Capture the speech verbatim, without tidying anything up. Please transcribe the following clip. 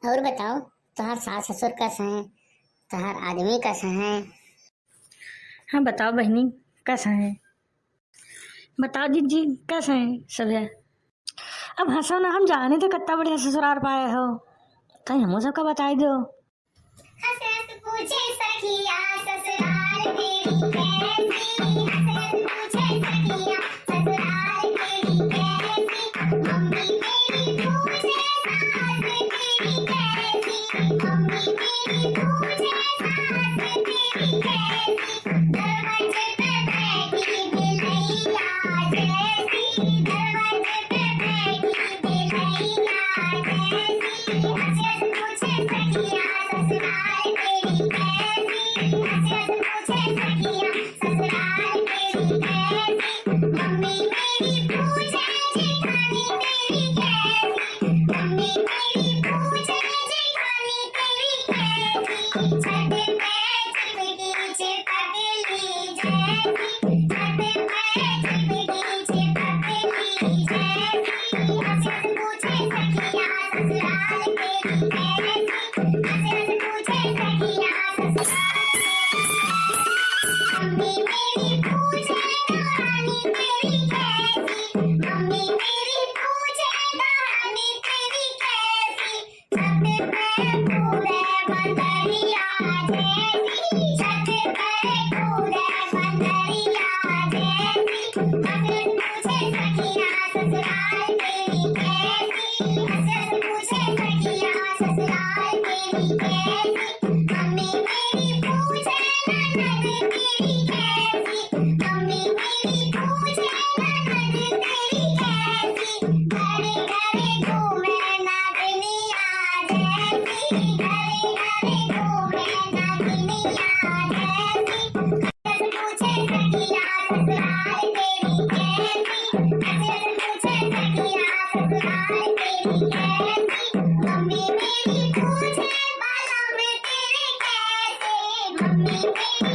और बताओ, तोहार सास ससुर कस हैं? तोहार आदमी कस हैं? हाँ, बताओ बहिनी, कस हैं? बताओ जीजी, कस हैं सभे? अब हँसो ना, हम जाने थे कत्ता बढ़िया ससुरार पाए हो, कहीं हमो सबका बताई दो। हँस हँस पूछे सखिया ससुराल तेरी कैसी, हँस हँस पूछे सखिया ससुराल तेरी कैसी, मम्मी मेरी पूछे सास तेरी कैसी, मम्मी मेरी पूछे सास तेरी कैसी, दरवाजे पे बैठी बिलैया जैसी, दरवाजे पे बैठी बिलैया जैसी, हँस हँस पूछे सखिया ससुराल तेरी कैसी, हँस हँस पूछे सखिया ससुराल तेरी कैसी, मम्मी मेरी पूछे जेठानी तेरी कैसी, मम्मी मेरी पूछे जेठानी तेरी कैसी, छत पे चिपकी चिपकली जैसी, छत पे चिपकी चिपकली जैसी, हँस हँस पूछे सखिया ससुराल तेरी कैसी, हँस हँस पूछे सखिया ससुराल तेरी कैसी, मम्मी मेरी पूछे दरानी तेरी कैसी, मम्मी मेरी पूछे दरानी तेरी कैसी, छत पे कूदे बंदरिया जैसी, छत पे कूदे बंदरिया जैसी, हँस हँस पूछे सखिया ससुराल तेरी कैसी, हँस हँस पूछे सखिया ससुराल तेरी कैसी, मम्मी मेरी पूछे ननद तेरी कैसी, मम्मी मेरी पूछे ननद तेरी कैसी, घरे घरे घूमे नागनिया जैसी, घरे घरे घूमे नागनिया जैसी, हँस हँस पूछे सखिया ससुराल तेरी कैसी, हँस हँस पूछे सखिया ससुराल तेरी कैसी, मम्मी मेरी पूछे बालम तेरे कैसे, मम्मी मेरी